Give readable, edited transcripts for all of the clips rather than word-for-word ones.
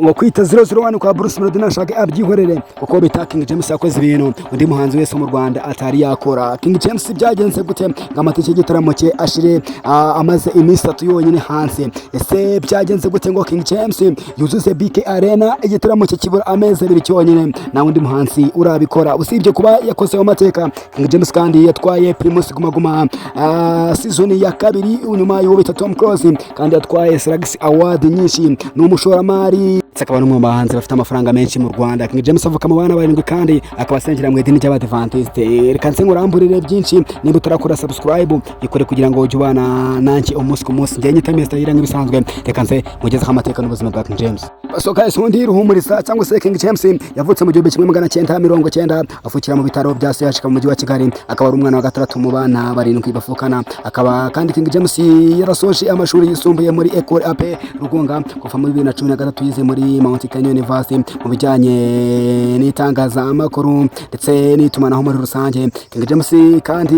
Ngo kwita 001 kwa Bruce Melody nashaka abyihorere, kuko bita King James yakoze ibintu undi muhanzi wese wo mu Rwanda atari yakora. King James byagenze gute ngo amatike y'igitaramo cye ashire amaze iminsi 3 yonyine hanze? Ese byagenze gute ngo King James yuzuze BK Arena, igitaramo cye kibura amezi 2 cyonyine? Nta wundi muhanzi urabikora. Usibye kuba yakoze ayo mateka, King James kandi yatwaye Primus Guma Guma season ya kabiri nyuma y'uwo bita Tom Close, kandi yatwaye Salax Award nyinshi. Ni umushoramari ndetse akaba n'umwe mu bahanzi bafite amafaranga menshi mu Rwanda. King James avuka mu bana barindwi, kandi akaba asengera mu idini ry'Abadivantisite. Reka nse nkuramburire byinshi. Niba utarakora subscribe, ikore kugira ngo ujye ubana nanjye umunsi ku munsi. Njye nyita Mr. Yira nk'ibisanzwe. Reka nze mugezeho amateka n'ubuzima bwa King James. Soka Isundi Ruhumuriza cyangwa se King James yavutse mu 1990, avukira mu bitaro bya CHK mu mujyi wa Kigali, akaba ari umwana wa gatandatu mu bana barindwi bavukana. Akaba kandi King James yarasoje amashuri yisumbuye muri Ecole AP Rugunga. Kuva muri 2013 yize muri Mount Kenya University mu bijyanye n'itangazamakuru ndetse n'itumanaho muri rusange. King James kandi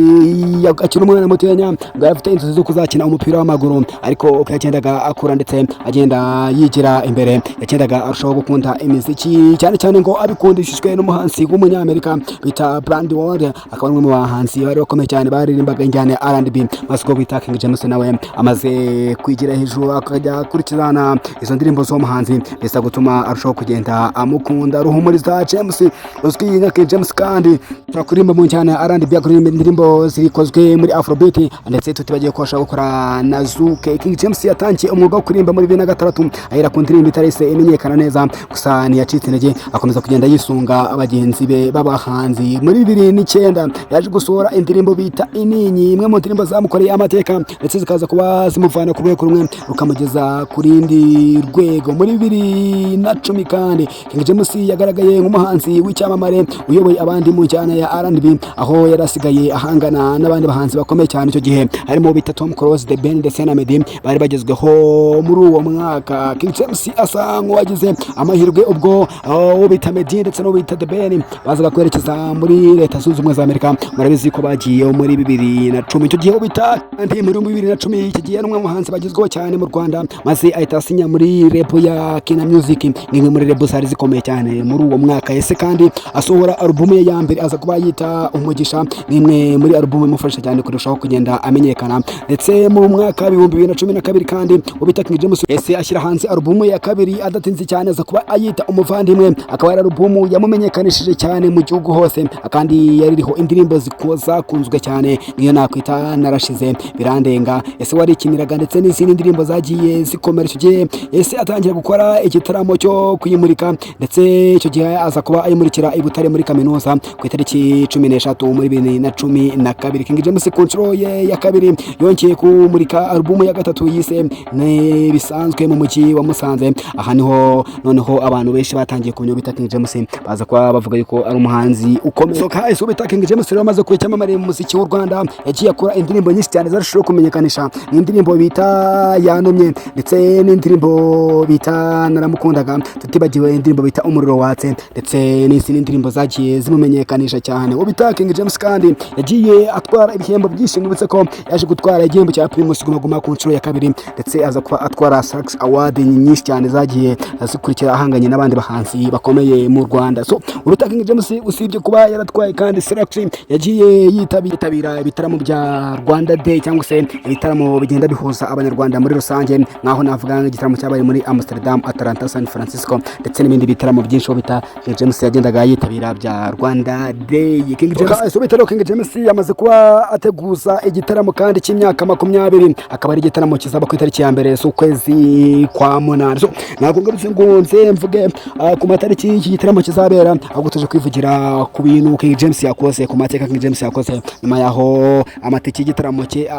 akiri umwana mutoya ngo afite inzozi zo kuzakina umupira w'amaguru, ariko uko yagendaga akura ndetse agenda yigira imbere, yagendaga arushaho gukunda imiziki cyane cyane, ngo abikundishijwe n'umuhanzi w'umunyamerika bita Brandy Ward, akaba ari umwe mu bahanzi bari bakomeye cyane baririmbaga injyana ya R&B. Maze ubwo bita King James nawe amaze kwigira hejuru, akajya akurikirana izo ndirimbo z'uwo muhanzi, biza gutuma arushaho kugenda amukunda. Ruhumuriza James uzwi nka King James kandi kuririmba mu njyana ya R&B, akuririmba indirimbo zikozwe muri Afrobeat, ndetse tutibagiye ko ashobora gukora na Zouk. King James yatangiye umwuga wo kuririmba muri 2006, ahera ku ndirimbo itarese imenyekana neza, gusa ntiyacitse intege, akomeza kugenda yisunga bagenzi be b'abahanzi. Muri 2009 yaje gusohora indirimbo bita Ininyi, imwe mu ndirimbo zamukoreye amateka ndetse zikaza kuba zimuvana ku rwego rumwe rukamugeza ku rindi rwego. Muri 2010 kandi King James yagaragaye nk'umuhanzi w'icyamamare uyoboye abandi mu njyana ya R&B, aho yari asigaye ahangana n'abandi bahanzi bakomeye cyane icyo gihe, harimo bita Tom Close, The Ben ndetse na Meddy bari bagezweho muri uwo mwaka. King James asa nk'uwagize amahirwe ubwo uwo bita Meddy ndetse n'uwo bita The Ben bazaga kwerekeza muri Leta Zunze Ubumwe za Amerika. Murabizi ko bagiye muri 2010. Icyo gihe uwo bita kandi muri 2010, icyo gihe n'umwe mu bahanzi bagezweho cyane mu Rwanda, maze ahita asinya muri label ya Kina Music, ni imwe muri label zari zikomeye cyane muri uwo mwaka. Ese kandi asohora alubumu ye ya mbere, aza kuba yita Umugisha, ni imwe muri alubumu imufasha cyane kurushaho kugenda amenyekana. Ndetse mu mwaka 2012 kandi uwo bita King James ese ashyira hanze alubumu ya kabiri adatinze cyane, aza kuba ayita Umuvandimwe, akaba ari alubumu yamumenyekanishije cyane mu gihugu hose, kandi yari iriho indirimbo zakunzwe cyane niyo nakwita Narashize, Birandenga, Ese Warikiniraga, ndetse n'izindi ndirimbo zagiye zikomera. Icyo gihe ese atangira gukora igitaramo cyo kuyimurika, ndetse icyo gihe aza kuba ayimurikira i Butare muri kaminuza ku itariki 13 muri 2012. King James ku nshuro ye ya kabiri yongeye kumurika alubumu ya gatatu yise Bisanzwe mu mujyi wa Musanze. Aha niho noneho abantu benshi batangiye kumenya bita King James, baza kuba bavuga yuko ari umuhanzi ukomeye. So guys, bita King James rero amaze kuba icyamamare mu muziki w'u Rwanda, yagiye akora indirimbo nyinshi cyane zarushijeho kumenyekanisha. Ni indirimbo bita Yantumye, ndetse n'indirimbo bita Naramukundaga, tutibagiwe indirimbo bita Umuriro Watse, ndetse n'izindi ndirimbo zagiye zimumenyekanisha cyane. Uwo bita King James kandi yagiye atwara ibihembo byinshi. Mwibutse ko yaje gutwara igihembo cya Primus Guma Guma ku nshuro ya kabiri, ndetse aza kuba atwara Salax Award nyinshi cyane zagiye zikurikira, ahanganye n'abandi bahanzi bakomeye mu Rwanda. So uruta King James, usibye kuba yaratwaye kandi Salax, yagiye yitabira ibitaramo bya Rwanda Day cyangwa se ibitaramo bigenda bihuza Abanyarwanda muri rusange, nkaho navuga nk'igitaramo cyabaye muri Amsterdam, Atlanta, San Francisco, ndetse n'ibindi bitaramo byinshi aho bita King James yagendaga yitabira bya Rwanda Day. King James, so bita rero King James yamaze kuba ateguza igitaramo kandi cy'imyaka 20, akaba ari igitaramo kizaba ku itariki ya 1 z'ukwezi kwa munani. So ntabwo ngarutse ngo nze mvuge ku matariki y'iki gitaramo kizabera, ahubwo tuje kwivugira ku bintu King James yakoze, ku mateka King James yakoze nyuma yaho amatike y'igitaramo cye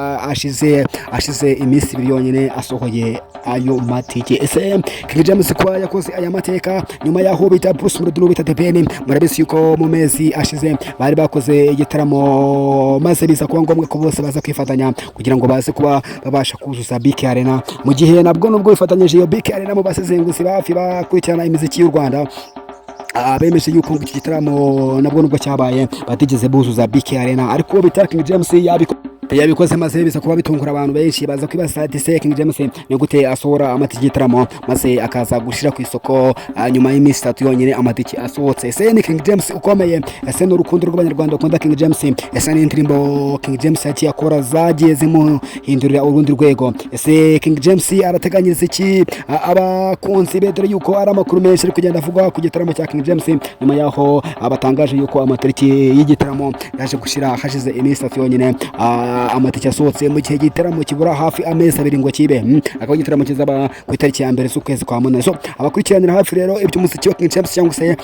ashize iminsi 2 yonyine asohoye ayo matike. Ese King James kuba yakoze aya mateka nyuma yaho bita Bruce Melody n'uwo bita The Ben, murabizi yuko mu mezi ashize bari bakoze igitaramo, maze biza kuba ngombwa ko bose baza kwifatanya kugira ngo baze kuba babasha kuzuza BK Arena, mu gihe nabwo nubwo bifatanyije iyo BK Arena, mu basesenguzi bafi bakurikirana imiziki y'u Rwanda bemeje yuko iki gitaramo nabwo nubwo cyabaye batigeze buzuza BK Arena, ariko bita King James yabiko Yabikoze maze biza kuba bitungura abantu benshi, baza kwibaza ati: "Se King James ni gute asohora amatike y'igitaramo maze akaza gushyira ku isoko nyuma y'iminsi 3 yonyine amatike asohotse?" Ese ni King James ukomeye? Ese ni urukundo rw'Abanyarwanda bakunda King James? Ese ni indirimbo King James yagiye akora zagiye zimuhindurira urundi rwego? Ese King James arateganyiriza iki abakunzi be, dore yuko ari amakuru menshi ari kugenda avugwa ku gitaramo cya King James nyuma yaho batangaje yuko amatariki y'igitaramo yaje gushyira hashize iminsi 3 yonyine amatike asohotse, mu gihe igitaramo kibura hafi amezi 2 ngo kibe? Akaba igitaramo kizaba ku itariki ya 1 z'ukwezi kwa munani. So abakurikiranira hafi rero iby'umuziki wa King James cyangwa se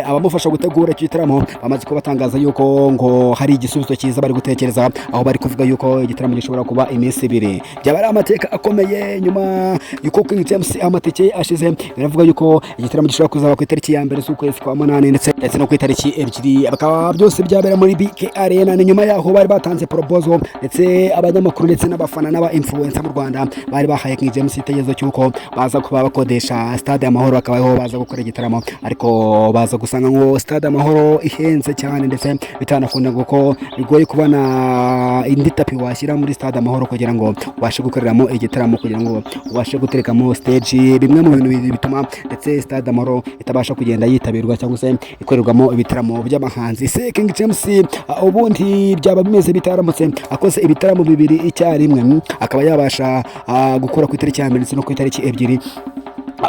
abamufasha gutegura icyo gitaramo bamaze kuba batangaza yuko ngo hari igisubizo cyiza bari gutekereza, aho bari kuvuga yuko igitaramo gishobora kuba iminsi 2. Byaba ari amateka akomeye nyuma yuko King James amatike ashize. Biravuga yuko igitaramo gishobora kuzaba ku itariki ya 1 z'ukwezi kwa munani ndetse no ku itariki 2, bakaba byose byabera muri BK Arena. Ni nyuma yaho bari batanze proposal, ndetse abanyamakuru ndetse n'abafana n'aba influencer mu Rwanda bari bahaye King James igitekerezo cy'uko baza kuba bakodesha Stade Amahoro, bakaba ariho baza gukora igitaramo, ariko baza gusanga ngo Stade Amahoro ihenze cyane, ndetse bitanakunda kuko bigoye kubona indi tapi washyira muri Stade Amahoro kugira ngo ubashe gukoreramo igitaramo, kugira ngo ubashe guterekamo stage, bimwe mu bintu bituma ndetse Stade Amahoro itabasha kugenda yitabirwa cyangwa se ikorerwamo ibitaramo by'abahanzi. Se King James ubundi byaba bimeze bitaramutse akoze ibitaramo bibiri icyarimwe, akaba yabasha gukora ku itariki ya 1 ndetse no ku itariki 2?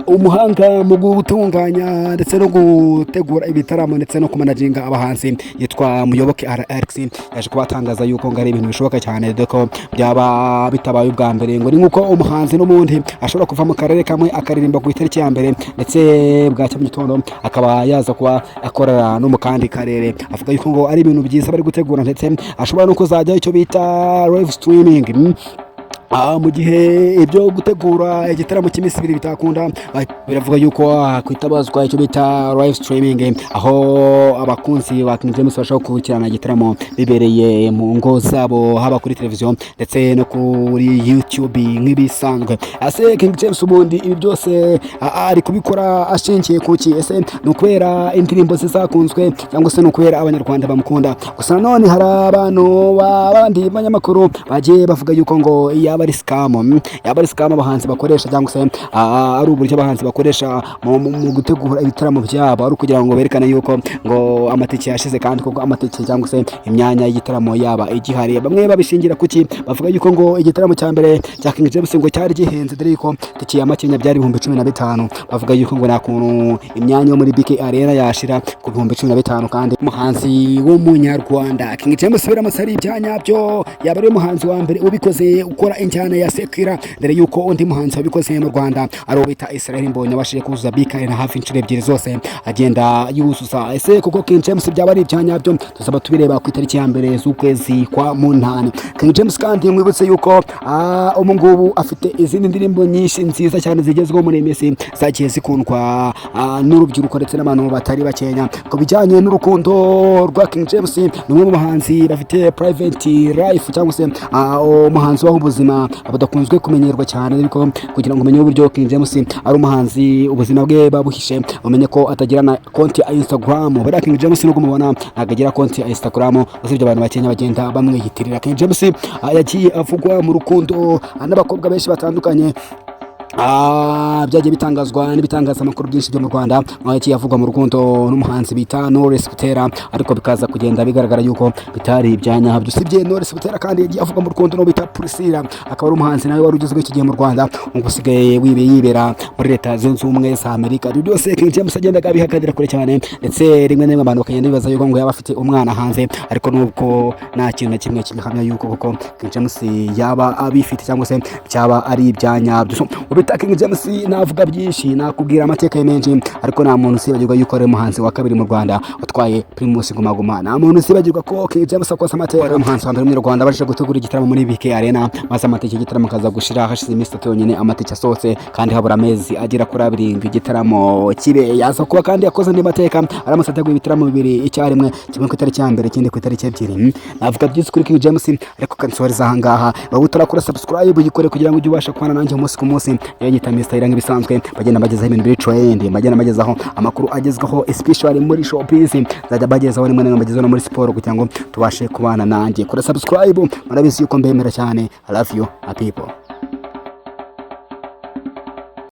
Umuhanga mu gutunganya ndetse no gutegura ibitaramo ndetse no kumanaginga abahanzi yitwa Muyoboke Alex yaje kuba atangaza yuko ngo ari ibintu bishoboka cyane, dore ko byaba bitabaye ubwa mbere. Ngo ni nk'uko umuhanzi n'ubundi ashobora kuva mu karere kamwe akaririmba ku itariki ya 1, ndetse bwacya mu gitondo akaba yaza kuba akorera no mu kandi karere. Avuga yuko ngo ari ibintu byiza bari gutegura, ndetse ashobora no kuzajya icyo bita live streaming. Mu gihe ibyo gutegura igitaramo cy'iminsi 2 bitakunda, biravuga yuko kwitabazwa icyo bita live streaming, aho abakunzi ba King James bashobora gukurikirana igitaramo bibereye mu ngo zabo, haba kuri televiziyo ndetse no kuri YouTube nk'ibisanzwe. Ese King James ubundi ibi byose ari kubikora ashingiye ku ki? Ese ni ukubera indirimbo ze zakunzwe cyangwa se ni ukubera Abanyarwanda bamukunda? Gusa nanone hari abantu bandi banyamakuru bagiye bavuga yuko ngo yaba ari scam, yaba ari scam abahanzi bakoresha, cyangwa se ari uburyo abahanzi bakoresha mu gutegura ibitaramo byabo, ari ukugira ngo berekane yuko ngo amatike yashize kandi koko amatike cyangwa se imyanya y'igitaramo yaba igihari. Bamwe babishingira kuki? Bavuga yuko ngo igitaramo cya mbere cya King James ngo cyari gihenze, dore yuko tike ya makenya byari 15,000. Bavuga yuko ngo nta kuntu imyanya yo muri BK Arena yashira ku 15,000 kandi umuhanzi w'Umunyarwanda King James biramutse ari ibyanyabyo, yaba ari umuhanzi wa mbere ubikoze ukora injyana ya secular, dore yuko undi muhanzi wabikoze mu Rwanda ari uwo bita Israel Mbonyi, wabashije kuzuza BK Arena hafi inshuro ebyiri zose agenda yuzuza. Ese kuko King James byaba ari ibyanyabyo? Tuzaba tubireba ku itariki ya 1 z'ukwezi kwa munani. King James kandi mwibutse yuko ubu ngubu afite izindi ndirimbo nyinshi nziza cyane zigezweho muri iyi minsi, zagiye zikundwa n'urubyiruko ndetse n'abantu batari bakenya. Ku bijyanye n'urukundo rwa King James, ni umwe mu bahanzi bafite private life, cyangwa se umuhanzi ubaho ubuzima budakunzwe kumenyerwa cyane. Ariko kugira ngo umenye uburyo King James ari umuhanzi ubuzima bwe babuhishe, umenye ko atagira na konti ya Instagram. Buriya King James nubwo mubona ntabwo agira konti ya Instagram, usibye abantu bakenya bagenda bamwiyitirira. King James yagiye avugwa mu rukundo n'abakobwa benshi batandukanye. Byagiye bitangazwa n'ibitangazamakuru byinshi byo mu Rwanda, aho yagiye avugwa mu rukundo n'umuhanzi bita Knowless Butera, ariko bikaza kugenda bigaragara yuko bitari ibya nyabyo. Usibye Knowless Butera kandi, yagiye avugwa mu rukundo n'uwo bita Priscilla, akaba ari umuhanzi nawe wari ugezweho iki gihe mu Rwanda, ubwo usigaye yibera muri Leta Zunze Ubumwe za Amerika. Ibyo byose King James agendaga abihakanira kure cyane, ndetse rimwe na rimwe abantu bakagenda bibaza yuko ngo yaba afite umwana hanze, ariko nubwo nta kintu na kimwe kibihamya yuko koko King James yaba abifite cyangwa se byaba ari ibya nyabyo. So, ubita King James navuga byinshi, nakubwira amateka ye menshi, ariko nta muntu usibagirwa yuko ari umuhanzi wa kabiri mu Rwanda watwaye Primus Guma Guma. Nta muntu usibagirwa ko King James akoze amateka, ari umuhanzi wa mbere mu Rwanda abashije gutegura igitaramo muri BK Arena, maze amatike y'igitaramo akaza gushira hashize iminsi 3 yonyine amatike asohotse, kandi habura amezi agera kuri 2 ngo igitaramo kibe. Yaza kuba kandi yakoze andi mateka aramutse ateguye ibitaramo bibiri icyarimwe, kimwe ku itariki ya 1, ikindi ku itariki 2. Navuga byinshi kuri King James, ariko kansoreza aha ngaha. Waba utarakora subscribe, uyikore kugira ngo ujye ubasha kubana nanjye umunsi ku munsi. Yewe nyita Mr. Ira nk'ibisanzwe, bagenda bagezaho ibintu biri trend, bagenda bagezaho amakuru agezweho, especially muri showbiz. Nzajya bagezaho rimwe na rimwe bagezaho no muri siporo kugira ngo tubashe kubana nanjye. Kora subscribe, murabizi yuko mbemera cyane. I love you, my people.